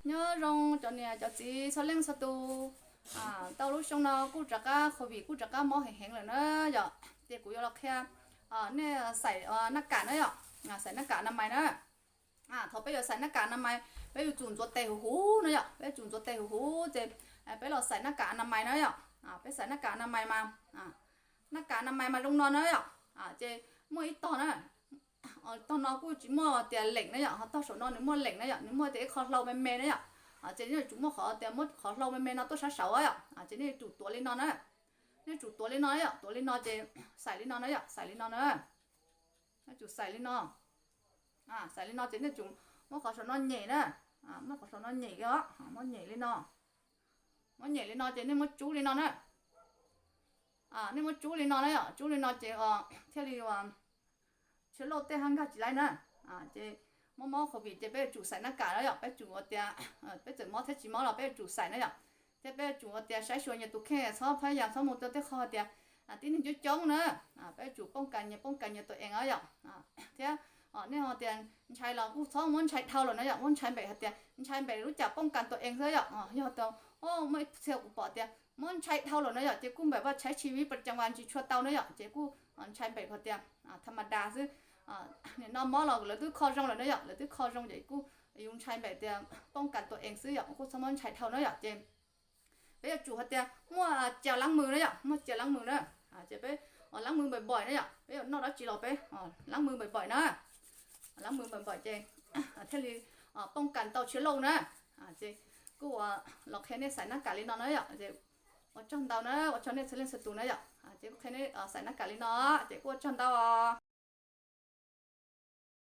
Nyob zoo cov niam cov txiv txhua leej txhua tus, tau lub xyoo no kuj rov qab covid kuj rov qab mob heev heev lawm na yom, ces kuv yuav los qhia nej xaim naj kam na yom, xaim naj kam na mais na. Thaum peb yuav xaim naj kam na mais, peb yuav tsum ntxuav tes huv huv na yom, peb yuav tsum ntxuav tes huv huv ces peb los xaim naj kam na mais na yom. Peb xaim naj kam na mais mas, naj kam na mais mas zoo no na yom, ces muaj ib tog na, tog no kuj tsis muaj tias leem na yom, ho tog saum no nws muaj leem na yom, nws muaj tias ib qho hlau me me na yom. Ces nej yuav tsum muab qhov tias muab qhov hlau me me no tuaj sab saud yom, ces nej yuav tsum tuav li no na. Nej yuav tsum tuav li no na yom, tuav li no ces xaim li no na yom, xaim li no na. Nej yuav tsum xaim li no. Xaim li no ces nej yuav tsum muab qhov saum no nyem na, muab qhov saum no nyem os, muab nyem li no. Muab nyem li no ces nej muab tsub li no na. Nej muab tsub li no na yom, tsub li no ces thiaj li ua tshia lauj tej haj nkag tsis laib na. Ces mob mob covid ces peb yuav tsum xaim naj kam na yom, peb tsum ua tias peb txawm mob thiab tsis mob los peb yuav tsum xaim na yom. Thiab peb yuav tsum ua tias saib xyuas nyias tus kheej, txhob phab yas txhob mus rau tej qho tias tib neeg coob coob na. Peb yuav tsum poob kas nyias poob kas nyias tus ees na yom. Thiab nej ho tias ntshai los kuj txhob muab ntshai dhau lawm na yom, muab ntshai npem hais tias ntshai npem lub cas poob kas tus ees xwb yom. Yog tias muaj ib txhia kuv pom tias muab ntshai dhau lawm na yom, ces kuj npem vaj tshaib tshis vib pas cas vas tsis tshua tau na yom, ces kuj ntshai npem hais tias tham ma das xwb. Nim no mob los lawv twb kho zoo lawm na yom, lawv twb kho zoo ces kuj yus ntshai npem tias poob kas tus ees xwb yom, kuj txhob muab ntshai dhau na yom. Ces peb yuav tsum hais tias muaj cia lab mws na yom, muaj cia lab mws na. Ces peb lab mws npaim npaim na yom, peb yuav noj dab tsi los peb lab mws npaim npaim na. Lab mws npaim npaim ces thiaj li poob kas tau tshia lauj na. Ces kuj ua los qhia nej xaim naj kam li no na yom. Ua tsaug ntau na, ua tsaug nej txhua leej txhua tus na yom. Ces kuj qhia nej xaim naj kam li no, ces kuj ua tsaug ntau.